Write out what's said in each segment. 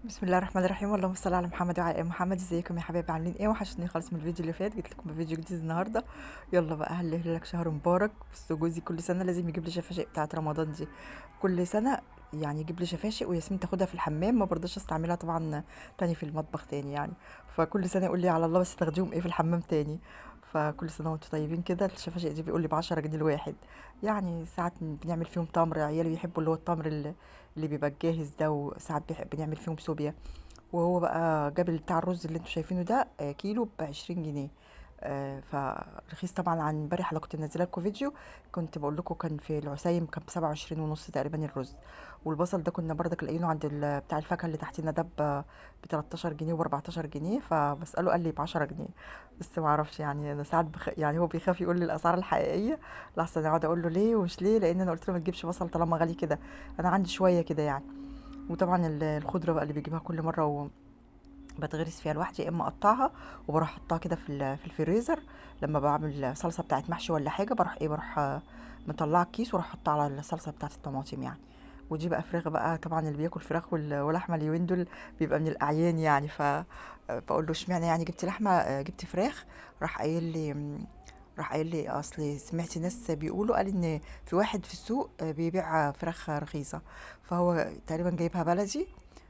بسم الله الرحمن الرحيم، اللهم صل على محمد وعلى ال محمد. ازيكم يا حبايبي؟ عاملين ايه؟ وحشتني خالص من الفيديو اللي فات. جيت لكم بفيديو جديد النهارده. يلا بقى، هل لك شهر مبارك. بس جوزي كل سنة لازم يجيب لي شفاشق بتاعه رمضان دي، كل سنة يعني يجيب لي شفاشق وياسمين تاخدها في الحمام، ما برضاش استعملها طبعا تاني في المطبخ تاني يعني. فكل سنة يقول لي على الله بس تاخديهم ايه في الحمام تاني. فكل سنة وانتم طيبين كده. الشفاشق دي بيقول لي ب10 جنيه الواحد، يعني ساعات بنعمل فيهم تمر، عيالي بيحبوا اللي هو التمر اللي بيبقى جاهز ده، وساعات بنعمل فيهم سوبيا. وهو بقى جاب بتاع الرز اللي انتوا شايفينه ده، كيلو ب20 جنيه، فرخيص طبعا عن امبارح. لو كنت منزله لكم فيديو كنت بقول لكم كان في العسيم كان بسبعة وعشرين ونص تقريبا الرز. والبصل ده كنا برضك لاقيينه عند بتاع الفاكهة اللي تحتنا ده ب13 جنيه وب14 جنيه، فبساله قال لي ب10 جنيه. بس ما اعرفش يعني، انا ساعات يعني هو بيخاف يقول لي الاسعار الحقيقية، لحسن اقعد اقول له ليه ومش ليه، لان انا قلت له ما تجيبش بصل طالما غالي كده، انا عندي شوية كده يعني. وطبعا الخضرة بقى اللي بيجيبها كل مرة بتغرس فيها لوحدي، يا اما اقطعها وبروح احطها كده في الفريزر لما بعمل صلصه بتاعت محشي ولا حاجة، بروح ايه، بروح مطلعه الكيس واروح احطها على الصلصه بتاعت الطماطم يعني. ودي بقى فراخ بقى، طبعا اللي بياكل فراخ ولحمه اليومين دول بيبقى من الاعيان يعني. ف بقول له اشمعنى يعني جبت لحمه جبت فراخ؟ راح قايل لي اصل سمعت ناس بيقولوا، قال ان في واحد في السوق بيبيع فراخ رخيصة، فهو تقريبا جايبها بلدي،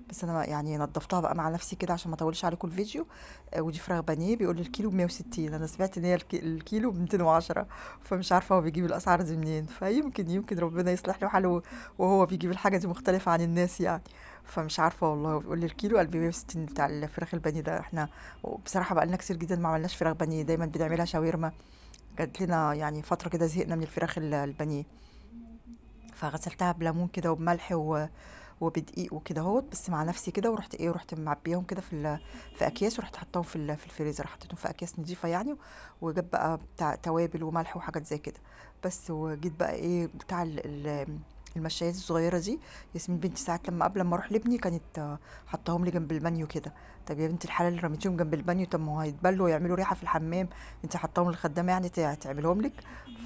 بس انا يعني نظفتها بقى مع نفسي كده عشان ما اطولش عليكم الفيديو. ودي فراخ بانيه، بيقول لي الكيلو ب160، انا سمعت ان هي الكيلو ب210، فمش عارفه هو بيجيب الاسعار دي منين. فيمكن ربنا يصلح له حاله وهو بيجيب الحاجة دي مختلفة عن الناس يعني، فمش عارفه والله. هو بيقول لي الكيلو قال ب160 بتاع الفراخ البانيه ده. احنا بصراحة بقى لنا كتير جدا ما عملناش فراخ بانيه، دايما بنعملها شاورما، جات لنا يعني فترة كده زهقنا من الفراخ البانيه. فغسلتها بليمون كده وبملح وبدقيق وكده اهوت، بس مع نفسي كده. ورحت ايه، رحت معبيهم كده في اكياس، ورحت حطاهم في الفريزر، حطيتهم في اكياس نظيفة يعني، وجاب بقى بتاع توابل وملح وحاجات زي كده بس. وجيت بقى ايه بتاع المشايات الصغيرة دي، ياسمين بنتي ساعات لما قبل ما اروح لابني كانت حطاهم لي جنب البانيو كده. طب يا بنتي الحلال اللي رميتيهم جنب البانيو، طب ما هو هيتبلوا ويعملوا ريحه في الحمام، انت حطاهم للخدامه يعني تعملهم لك.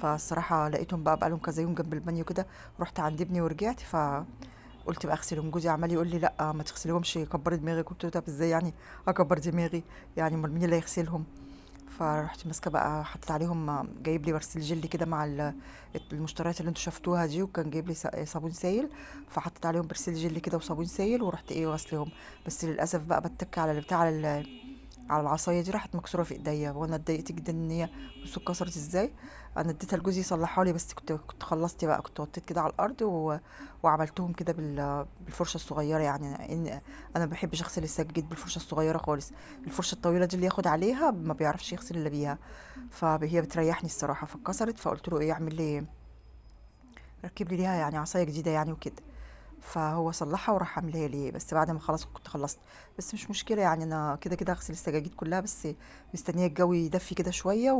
فالصراحه لقيتهم بقى لهم كذا يوم جنب البانيو كده. رحت عند ابني ورجعت، ف قلت بقى اغسلهم. جوزي عمال يقول لي لا ما تغسليهمش، كبري دماغك. قلت له طب ازاي يعني اكبر دماغي يعني، امال مين اللي هيغسلهم؟ فرحت ماسكه بقى حطيت عليهم، جايب لي برسيل جل كده مع المشتريات اللي انتوا شفتوها دي، وكان جايب لي صابون سايل، فحطيت عليهم برسيل جل كده وصابون سايل، ورحت ايه غسلهم. بس للاسف بقى بتك على البتاع على العصاية دي، راحت مكسورة في ايديا، وانا اتضايقت جدا ان هي بصوا اتكسرت ازاي. انا اديتها لجوزي يصلحها لي، بس كنت خلصت بقى، كنت وطيت كده على الارض وعملتهم كده بالفرشه الصغيرة يعني. ان انا ما بحبش اغسل السجاد بالفرشه الصغيرة خالص، الفرشة الطويلة دي اللي ياخد عليها ما بيعرفش يغسل الا بيها، فهي بتريحني الصراحة. فاتكسرت، فقلت له ايه اعمل لي، ركب لي ليها يعني عصاية جديدة يعني وكده، فهو صلحها وراح عاملها لي، بس بعد ما خلاص كنت خلصت. بس مش مشكلة يعني، انا كده كده هغسل السجاجيد كلها، بس مستنيه الجو يدفي كده شوية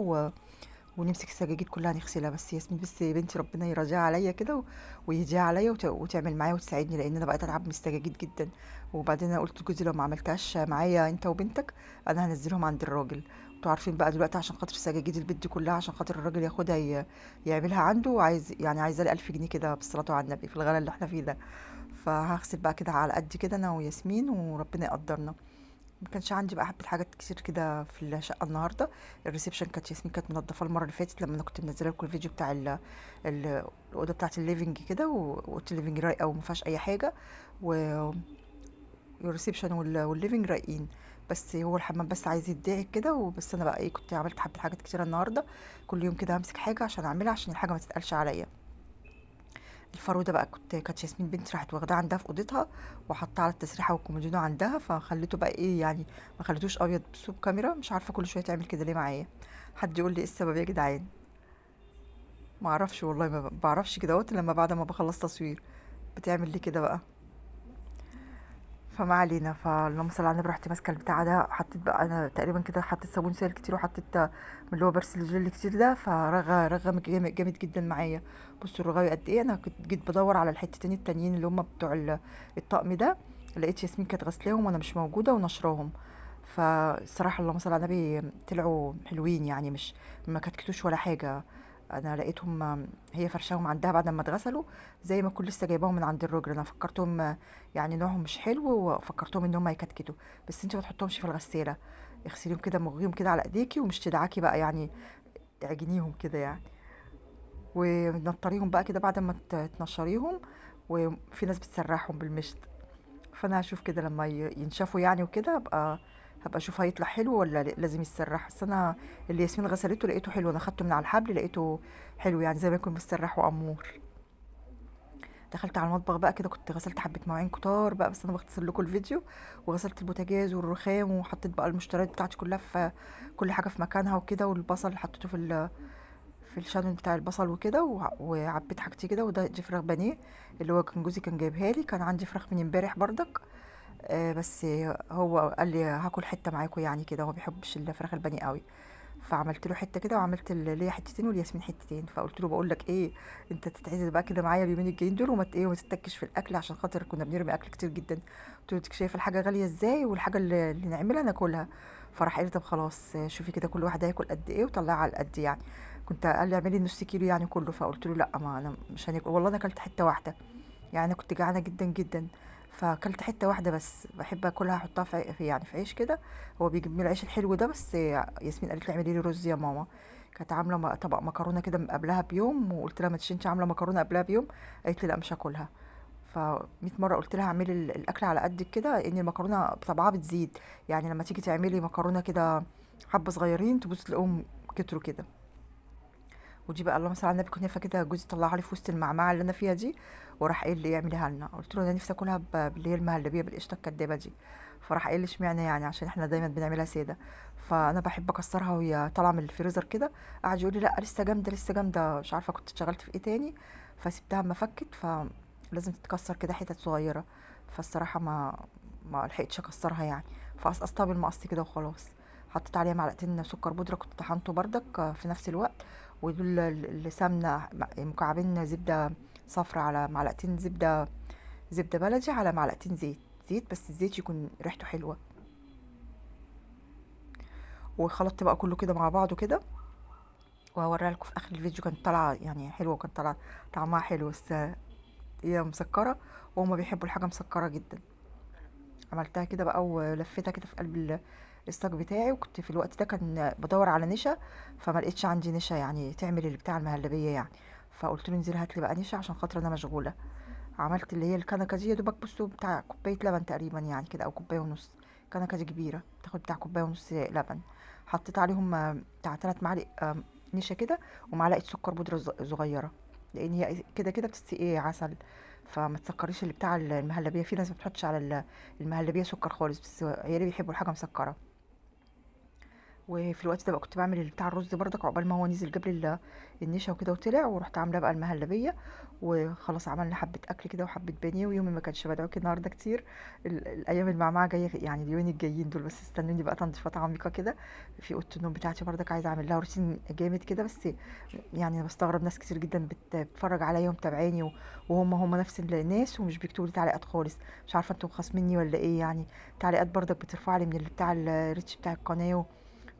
ونمسك السجاجيد كلها نغسلها. بس ياسمين بس يا بنتي ربنا يراجعها عليا كده ويهديها عليا وتعمل معايا وتساعدني، لان انا بقيت اتعب من السجاجيد جدا. وبعدين انا قلت لجوزي لو ما عملتهاش معايا انت وبنتك انا هنزلهم عند الراجل. انتوا عارفين بقى دلوقتي عشان خاطر سجاجيد البيت دي كلها، عشان خاطر الراجل ياخدها يعملها عنده، عايز يعني عايزه لي 1000 جنيه كده بالصلاة على النبي في الغلا اللي احنا فيه ده. فهغسل بقى كده على قد كده انا وياسمين، وربنا يقدرنا. ما كانش عندي بقى حبه حاجات كتير كده في الشقة النهارده. ال reception كانت ياسمين كانت منضفاه المرة اللي فاتت لما انا كنت منزله لكم الفيديو بتاع الاوضة بتاعه ال living كده، واوضه ال living رايقة وما فيهاش اي حاجة، وال reception وال living رايقين، بس هو الحمام بس عايز يدعك كده. وبس انا بقى ايه كنت عملت حبه حاجات كتيرة النهارده، كل يوم كده همسك حاجة عشان اعملها عشان الحاجة ما تتقلش عليا. الفروده بقى كانت ياسمين بنتي راحت واخداها عندها في اوضتها وحطها على التسريحه والكومودينو عندها، فخليته بقى ايه يعني ما خليتوش ابيض. بسوب كاميرا مش عارفه كل شوية تعمل كده ليه معايا، حد يقول لي ايه السبب يا جدعان؟ ما اعرفش والله، ما بعرفش كده اهوت لما بعد ما بخلص تصوير بتعمل لي كده بقى. فما علينا. فاللهم صل على النبي. رحت ماسكه البتاع ده، حطيت بقى انا تقريبا كده حطيت صابون سائل كتير، وحطيت من اللي هو برسل الجل كتير ده، فرغى رغى جامد جدا معايا. بصوا الرغاوي قد ايه. انا كنت جيت بدور على الحتتين التانيين اللي هم بتوع الطقم ده، لقيت ياسمين كانت غسلاهم وانا مش موجودة ونشراهم. فالصراحه اللهم صل على النبي طلعوا حلوين يعني، مش ما كتكتوش ولا حاجة. انا لقيتهم هي فرشاهم عندها بعد ما اتغسلوا زي ما كنت لسه جايباهم من عند الراجل. انا فكرتهم يعني نوعهم مش حلو، وفكرتهم ان هم يكتكتوا، بس انت ما تحطهمش في الغسالة، اغسليهم كده مغيهم كده على ايديكي، ومش تدعكي بقى يعني، تعجنيهم كده يعني، ونطريهم بقى كده بعد ما تنشريهم. وفي ناس بتسرحهم بالمشط، فانا هشوف كده لما ينشفوا يعني وكده، هبقى اشوف هيطلع حلو ولا لازم يتسرح. بس انا اللي ياسمين غسلته لقيته حلو، انا خدته من على الحبل لقيته حلو يعني زي ما يكون مسترح وامور. دخلت على المطبخ بقى كده، كنت غسلت حبه مواعين كتار بقى، بس انا بختصر لكم الفيديو. وغسلت البوتاجاز والرخام، وحطيت بقى المشتريات بتاعتي كلها في كل حاجة في مكانها وكده، والبصل حطيته في الشانون بتاع البصل وكده، وعبيت حاجتي كده. وده دي فراخ بانيه اللي هو كان جوزي كان جايبها لي، كان عندي فراخ من امبارح بردك، بس هو قال لي هاكل حتة معاكم يعني كده، هو ما بيحبش الفراخ البانيه قوي، فعملت له حتة كده، وعملت ليا حتتين والياسمين حتتين. فقلت له بقول لك ايه، انت تتعزل بقى كده معايا اليومين الجايين دول، وما ايه وما تتكش في الاكل، عشان خاطر كنا بنرمي اكل كتير جدا. قلت له انت شايفه الحاجة غالية ازاي، والحاجة اللي نعملها ناكلها. فراح قال لي طب خلاص شوفي كده كل واحدة هياكل قد ايه وطلعها على قد يعني. كنت قال لي اعملي نص كيلو يعني كله، فقلت له لا ما انا مش هناكل والله، انا اكلت حتة واحدة يعني، انا كنت جعانة جدا جدا، فاكلت حتة واحدة بس، بحب اكلها احطها في يعني في عيش كده، هو بيجيب لي العيش الحلو ده. بس ياسمين قالت لي اعملي لي رز يا ماما، كانت عامله طبق مكرونه كده من قبلها بيوم، وقلت لها ما تشينش عامله مكرونه قبلها بيوم، قالت لي لا مش هاكلها. ف 100 مرة قلت لها اعملي الاكل على قدك كده، ان المكرونه بطبعها بتزيد يعني، لما تيجي تعملي مكرونه كده حبه صغيرين تبص تلاقيهم كتروا كده. ودي بقى اللهم صل على النبي كنت كده جوزي طلعها لي في وسط المعمعة اللي انا فيها دي، وراح قايل لي اعمليها لنا. قلت له انا نفسي اكلها باللي هي المهلبيه بالقشطه الكدابه دي. فراح قايل لي اشمعنى يعني، عشان احنا دايما بنعملها ساده، فانا بحب اكسرها وهي طالعه من الفريزر كده. قعد يقول لي لا لسه جامدة لسه جامدة، مش عارفه كنت اتشغلت في ايه تاني، فسبتها اما فكت، فلازم تتكسر كده حتت صغيرة. فالصراحه ما لحقتش اكسرها يعني، فقصقصتها بالمقص كده وخلاص. حطيت عليها معلقتين سكر بودره كنت طحنته بردك في نفس الوقت، ودول السمنة مكعبين زبدة صفرا على معلقتين زبدة بلدي على معلقتين زيت بس الزيت يكون ريحته حلوة. وخلطت بقى كله كده مع بعضه كده، وهوريها لكم في اخر الفيديو. كانت طالعه يعني حلوة، وكانت طالعه طعمها حلو، بس هي مسكره وهما بيحبوا الحاجة مسكره جدا. عملتها كده بقى ولفيتها كده في قلب الصاج بتاعي، وكنت في الوقت ده كان بدور على نشا، فما لقيتش عندي نشا يعني تعمل اللي بتاع المهلبيه يعني، فقلت له انزل هات لي بقى نشا عشان خاطر انا مشغولة. عملت اللي هي الكنكه دي يا دوبك، بصوا بتاع كوباية لبن تقريبا يعني كده، او كوباية ونص. كنكه دي كبيرة بتاخد بتاع كوباية ونص لبن. حطيت عليهم بتاع 3 معالق نشا كده، ومعلقة سكر بودره صغيرة، لان هي كده كده بتسقي عسل، فما تسكريش اللي بتاع المهلبيه. في ناس ما بتحطش على المهلبيه سكر خالص، بس عيالي بيحبوا الحاجة مسكره. وفي الوقت ده بقى كنت بعمل اللي بتاع الرز بردك، عقبال ما هو نزل جاب لي النشا وكده وطلع، ورحت عامله بقى المهلبيه وخلاص. عملنا حبه اكل كده وحبه بانيه. ويومي ما كانش بدعوك النهارده كتير، الايام المعمعة جاية يعني اليومين الجايين دول، بس استنوني بقى تنظيفات عميقة كده في اوضة النوم بتاعتي بردك، عايزه اعمل لها روتين جامد كده. بس يعني انا بستغرب ناس كتير جدا بتتفرج عليا ومتابعاني، وهم هم نفس الناس ومش بيكتبوا لي تعليقات خالص، مش عارفه انتوا خاصميني ولا ايه يعني. تعليقات بردك بترفع لي من اللي بتاع الريتش بتاع القناة،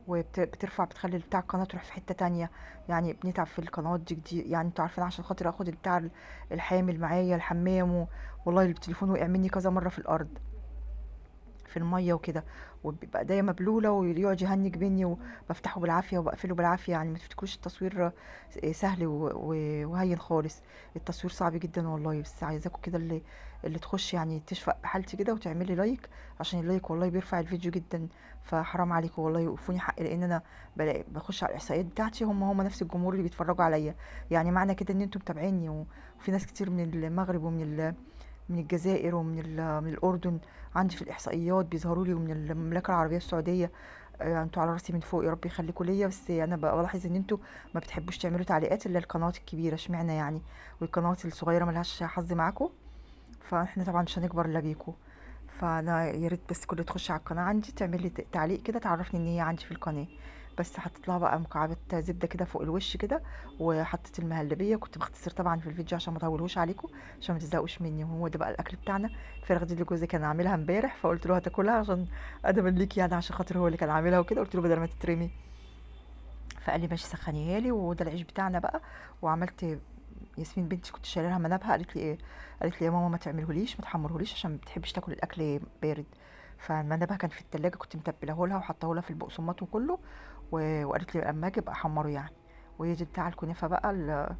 وبترفع بتخلي بتاع القناة تروح في حتة تانية يعني، بنتعب في القنوات دي كتير يعني. انتوا عارفين عشان خاطر اخد بتاع الحامل معايا الحمام، والله التليفون وقع مني كذا مرة في الارض في المية وكده، وبيبقى ايديا مبلوله ويقعد يهنج مني، وبفتحه بالعافية وبقفله بالعافية يعني. ما تفتكروش التصوير سهل وهين خالص، التصوير صعب جدا والله. بس عايزاكم كده اللي تخش يعني تشفق بحالتي كده وتعملي like، عشان ال like والله بيرفع الفيديو جدا، فحرام عليكم والله يوقفوني حق، لان انا بخش على الاحصائيات بتاعتي هم نفس الجمهور اللي بيتفرجوا عليا يعني. معنى كده ان انتم متابعيني، وفي ناس كتير من المغرب ومن من الجزائر ومن من الاردن عندي في الاحصائيات بيظهروا لي، ومن المملكة العربية السعودية. انتوا على راسي من فوق، يا رب يخليكم ليا. بس انا بلاحظ ان انتوا ما بتحبوش تعملوا تعليقات الا القنوات الكبيرة، اشمعنى يعني، والقنوات الصغيرة ملهاش حظ معاكم. فاحنا طبعا مش هنكبر الا بيكم، فانا يا ريت بس كل تخش على القناة عندي تعمل لي تعليق كده تعرفني ان هي عندي في القناة. بس حطيت لها بقى مكعبات زبدة كده فوق الوش كده، وحطيت المهلبيه. كنت بختصر طبعا في الفيديو عشان ما اطولهوش عليكم، عشان ما تزهقوش مني. وهو ده بقى الاكل بتاعنا. الفراخ دي اللي جوزي كان عاملها امبارح، فقلت له هتاكلها عشان ادم ليك يعني، عشان خاطر هو اللي كان عاملها وكده، قلت له بدل ما تترمي. فقال لي ماشي سخنيها لي. وده العيش بتاعنا بقى. وعملت ياسمين بنتي كنت شاريه لها منابها، قالت لي ايه، قالت لي يا ماما ما تعملهوليش ما تحمرهوليش عشان ما بتحبش تاكل الاكل بارد. فالمنابها كان في التلاجة، كنت متبلاه لها وحطاه لها في البقسماط وكله، وقالت لي اما اجي ابقى احمره يعني. وهي دي بتاع الكنافه بقى،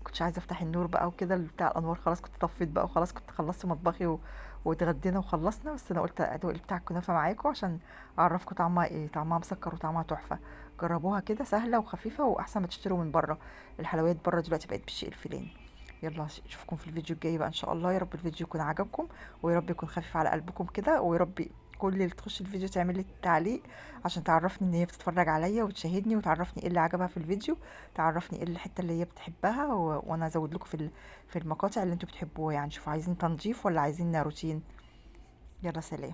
كنتش عايزه افتح النور بقى وكده بتاع الانوار، خلاص كنت طفيت بقى وخلاص، كنت خلصت مطبخي واتغدينا وخلصنا. بس انا قلت ادوق بتاع الكنافه معاكم عشان اعرفكم طعمها ايه. طعمها مسكر وطعمها تحفة، جربوها كده سهلة وخفيفة واحسن ما تشتروا من بره. الحلويات بره دلوقتي بقت بالشيء الفلاني. يلا اشوفكم في الفيديو الجاي بقى ان شاء الله. يا رب الفيديو يكون عجبكم، ويا رب يكون خفيف على قلبكم كده، ويا رب كل اللي تخش الفيديو تعمل لي تعليق عشان تعرفني ان هي بتتفرج عليا وتشاهدني، وتعرفني ايه اللي عجبها في الفيديو، تعرفني ايه الحتة اللي هي بتحبها، وانا ازود لكم في المقاطع اللي انتوا بتحبوها يعني. شوفوا عايزين تنظيف ولا عايزين روتين. يلا سلام.